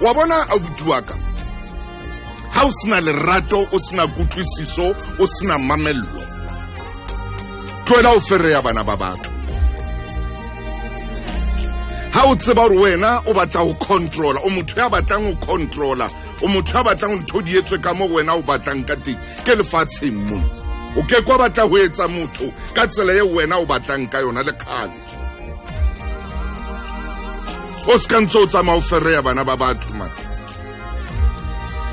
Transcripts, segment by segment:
Wa bona abuti wa ka, ha o sena lerato, o sena kutlwisiso, o sena mamello, tlohela ho fereya bana ba batho. Ha o tseba hore wena o batla ho controla, o motho ya batlang ho controla, o motho ya batlang ntho di etswe ka moo wena o batlang ka teng, ke lefatsheng mona o ke kwa batla ho etsa motho ka tsela eo wena o batlang ka yona le kgale. O se ka ntse o tsamaya o fereya bana ba batho man.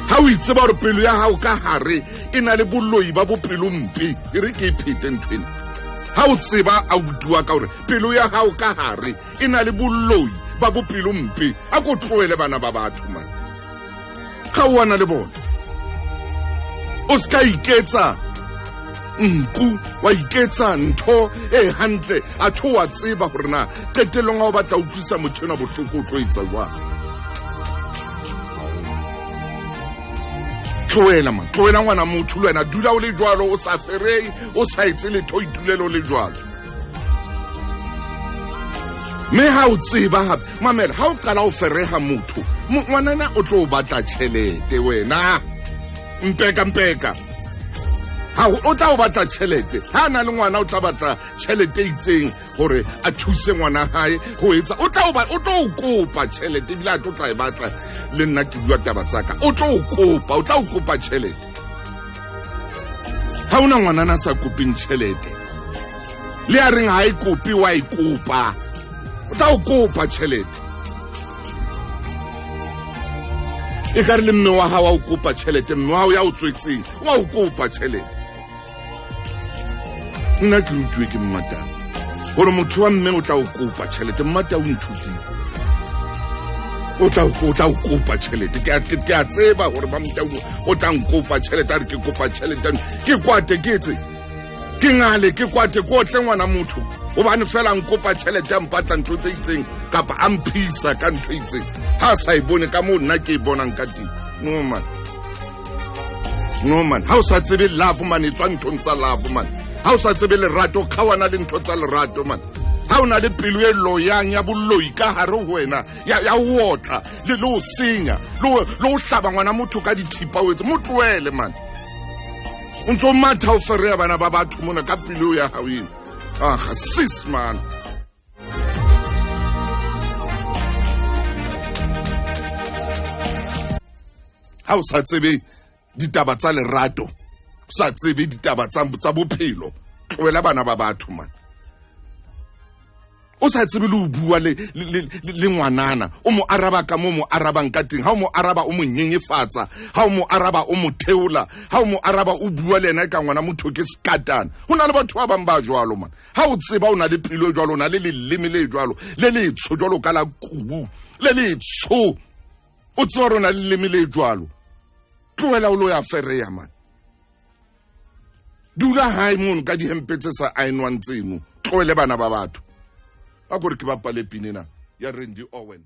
Ha o itseba hore pelo ya hao ka hare e na le boloi ba bopelompe, e re ke e phete ntho ena. Ha o tseba abuti wa ka hore pelo ya hao ka hare e na le boloi ba bopelompe, a ko tlohele bana ba batho man. Ga o wana le bona, o se ka iketsa nku, wa iketsa ntho e hantle, a tho wa tseba hore na qetellong ha o batla utlwisa motho enwa bohloko o tlo etsa jwang. Tlohela man, tlohela ngwana motho le wena, dula o le jwalo, o sa ferei, o sa etse letho, o itulele o le jwalo. Mme ha o tseba hape, mamela, ha o qala o fereha motho, ngwanana o tlo o batla tjhelete wena. Mpeka, mpeka. Ha o tla o batla tjhelete, ha a na le ngwana o tla batla tjhelete e itseng hore a thuse ngwana hae ho etsa, o tla o ba, o tlo o kopa tjhelete, ebile a tlo tla e batla. Le nna ke bua taba tsa ka, o tlo o kopa, o tla o kopa tjhelete. Ha ona ngwanana a sa kopeng tjhelete, le a reng ha e kope, wa e kopa, o tla o kopa tjhelete. E ka re le mme wa hao a o kopa tjhelete, mme wa hao ya o tswetseng wa o kopa tjhelete. Nna ke rutuwe ke mmatau hore motho wa mme o tla o kopa tjhelete. Mmatau o nthutile, o tla o kopa tjhelete. Ke a tseba hore Mamtau o tla nkopa tjhelete, a re ke kopa tjhelete, ke kwate, ke etse, ke ngale, ke kwate, ke otle ngwana motho hobane fela nkopa tjhelete, a mpatla ntho tse itseng kapa a mphisa ka ntho e itseng, ha a sa e bone ka moo nna ke e bonang ka teng. No man, no man, ha o sa tsebe love man, e tswa nthong tsa love man. Ha o sa tsebe lerato, kgawana le ntho tsa lerato man. Ha o na le pelo e loyang ya boloi ka hare ho wena, ya ho otla le ho senya, le ho hlaba ngwana motho ka dithipa, o etse, mo tlohele man. O ntso matha o fereya bana ba batho mona ka pelo ya hao ena. Aga sis man. Ha o sa tsebe ditaba tsa lerato, o sa tsebe ditaba tsa bophelo, tlohela bana ba batho man. O sa tsebe le ho bua le ngwanana, o mo araba ka mo mo arabang ka teng. Ha o mo araba o mo nyenyefatsa, ha o mo araba o mo theola, ha o mo araba o bua le yena ka ngwana motho ke sekatana. Ho na le batho ba bang ba jwalo man. Ha o tseba o na le pelo e jwalo, o na le leleme le jwalo, le letsho jwalo ka la kubu, le letsho, o tseba hore o na le leleme le jwalo, tlohela o lo ya fereya man. Dula hae mono ka dihempe tse sa aenwang tseno, tlohele bana ba batho. A kore ke bapale pina ena ya Randy Owen.